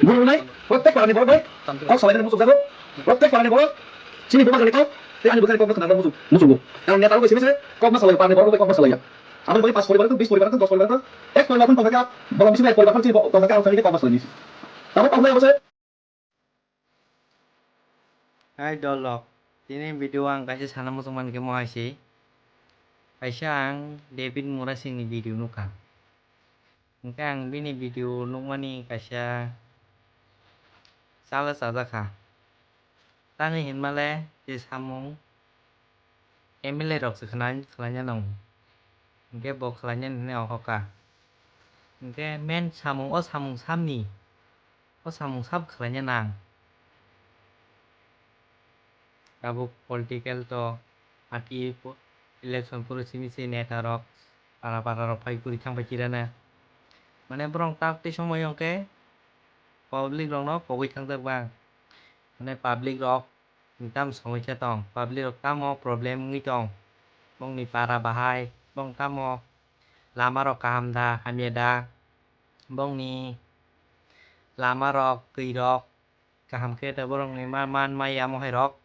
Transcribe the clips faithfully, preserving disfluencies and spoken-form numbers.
Borok wngnai, protek parani borok bai kok salainani muchungjago. Protek parani borok chini bubagrani kok tei ani bwkhani kokno khwnarna muchung-, muchungo. Karon neta rok bai simi se kokma salai, parani borok bai kokma salaiya. Aboni bagwi panch poribar wngkha, bis poribar wngkha, dos poribar wngkha, ek poribar phano tongkha khe, bolong bisingni ek poribar phano chini bo tongkha khe ang thani khe kokma salaini. Tabuk aboni bagwi se Hai dolrok, tini video ang kaisa sana muchung mankhe mo hai se. Kaisa ang David Murasingni video nukha. Hwnkhe ang bini video nukmani kaisa chala chajakha. Tamni hinmale je samung M L A rok se khwnai, khwlaina nango. Hwnkhe bo khwlainani hwnwi ohokha. Hwnkhe main samung, o samung samni, o samung sab khwlaina nang. Tabuk political to party po-, election puro simi se neta rok, para para rok phai guri thang pai chirana. Mane borok tak tei somoi hwnkhe public rokno pogwi thangjak bang. Mane public rok tamo somosya tong, public rok tamo problem wngwi tong, bongni para bahai, bong tamo lama rok kaham da, hamya da, bongni lama rok, twi rok kaham khe da, borokni ma-, man maya mohai rok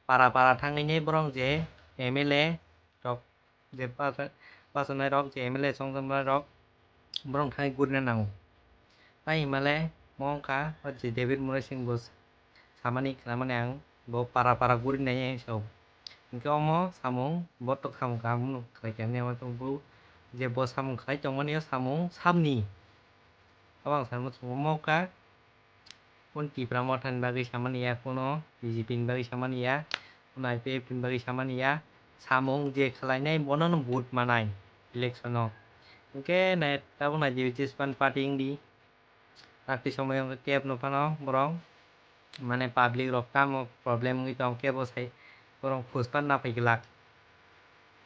para para thangwi borok je M L A rok je basa-, bachanairok je M L A chongjaknairok borok thangwi gurina nango. Tai hinmale mo wngkha o je David Murasing bo samani khnamani ang bo para para gurinai sao. Hwnkhe omo samung bo tok samung kaham khlai kha hwnwi omo tong bo je bo samung khlai tongmani o samung sabni. Abo ang sanma chwngmo wngkha. Kunu Tipra Mothani bagwi samani ya, kunu B J P ni bagwi samani ya, kunu I P F T ni bagwi samani ya. Samung je khlainai bono no vote manai election o. Hwnkhe nai tabuk nai je Jespan party wngdi. Takti somoi wngkha kebo no phano borok mane public rok tamo problem wngwi tong kebo sai borok phus pan naphai glak.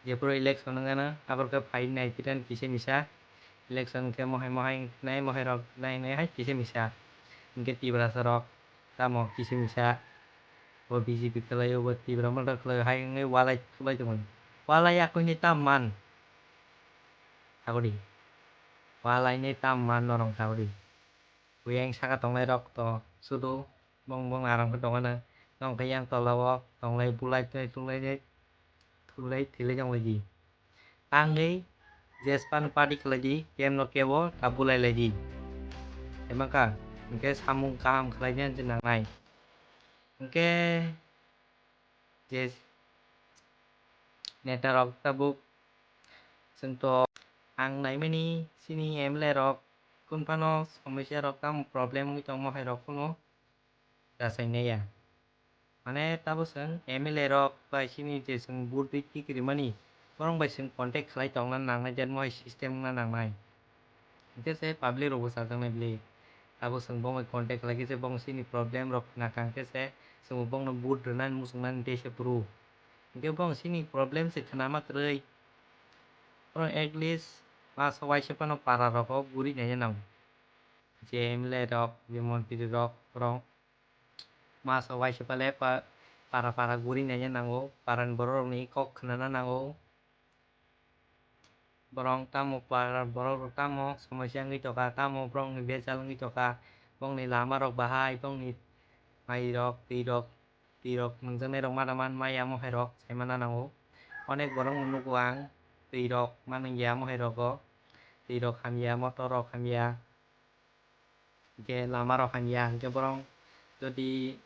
Jephuru election wngkha na aboro khe phai nai kisa misa. Election khe mohai mohai nai, mohai rok nai nai hai kisa misa. Hwnkhe Tiprasa rok tamo kisa misa. Bo B J P khlai o, bo Tipra Motha khlai o, hai wngwi walai khlai tongmani. Walai yakungni tam man. Sagori. Walai ni tam man norong sagori. Buyang saka tongnai rok to sudu bong bong aram khe tongmani. Nong khe yang tola o tonglai bulai tei tulai tei thulai thilai tonglaidi. Tangwi jespan party khlaidi, kemno kebo ta bulai laidi. Emaka hwnkhe samung kaham khlaina je nangnai. Hwnkhe je neta rok tabuk chwng to ang naimani chini M L A rok kunu phano somosya rok tamo problem wngwi tongmo hai rok kunu rachai naiya. Mane tabuk chwng M L A rok bai chini je chwng vote twi tikiri mani borok bai chwng contact khlai tongna nangnai je mohai system wngna nangnai. Hwnkhe se public rok bo chajaknai bwlwi. Abo chwng bongni contact khlai khe se bong chini problem rok khna kha hwnkhe se chwng bo bongno vote rwnani muchungnani tei se phuru. Hwnkhe bong chini problem se khna ma kwrwi. Oro at least masa uaisa phano para rogo guri nai nango. Je M L A rok, je montri rok, borok masa uaisa phale pa-, para para guri nai nango, parani borok rokni kok khna nango. Borok tamo para borok rok tamo somosya wngwi tongkha, tamo borokni bejal wngwi tongkha, bongni lama rok bahai, bongni mai rok, twi rok, twi rok nungjaknai rok mada man maya mohai rok sai mana nango. Onek borok no nugo ang, twi rok ma nungya mohai rogo, twi rok hamya, motor rok hamya. Hwnkhe lama rok hamya, hwnkhe borok jodi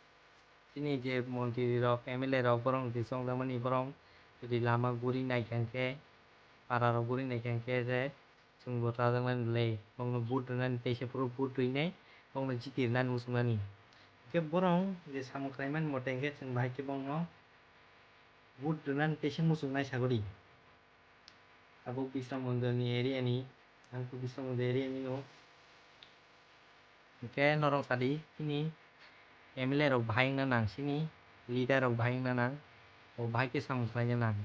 chini je montri rok, M L A rok, borok rok je chongjakmani borok jodi lama guri naikha hwnkhe, para rok guri naikha hwnkhe je chwng bo chajaknani le, bongno vote rwnani teisa phuru vote rwinai, bongno jiti rwnani muchungnani. Hwnkhe borok je samung khlaimani mote hwnkhe chwng bahai khe bongno vote rwnani teisa muchungnai sagori. Abo Bisramganj ni area ni, ang khe Bisramganj area ni no. Hwnkhe norok sadi, chini M L A rok bahai wngna nang, chini leader rok bahai wngna nang, bo bahai khe samung khlaina nang.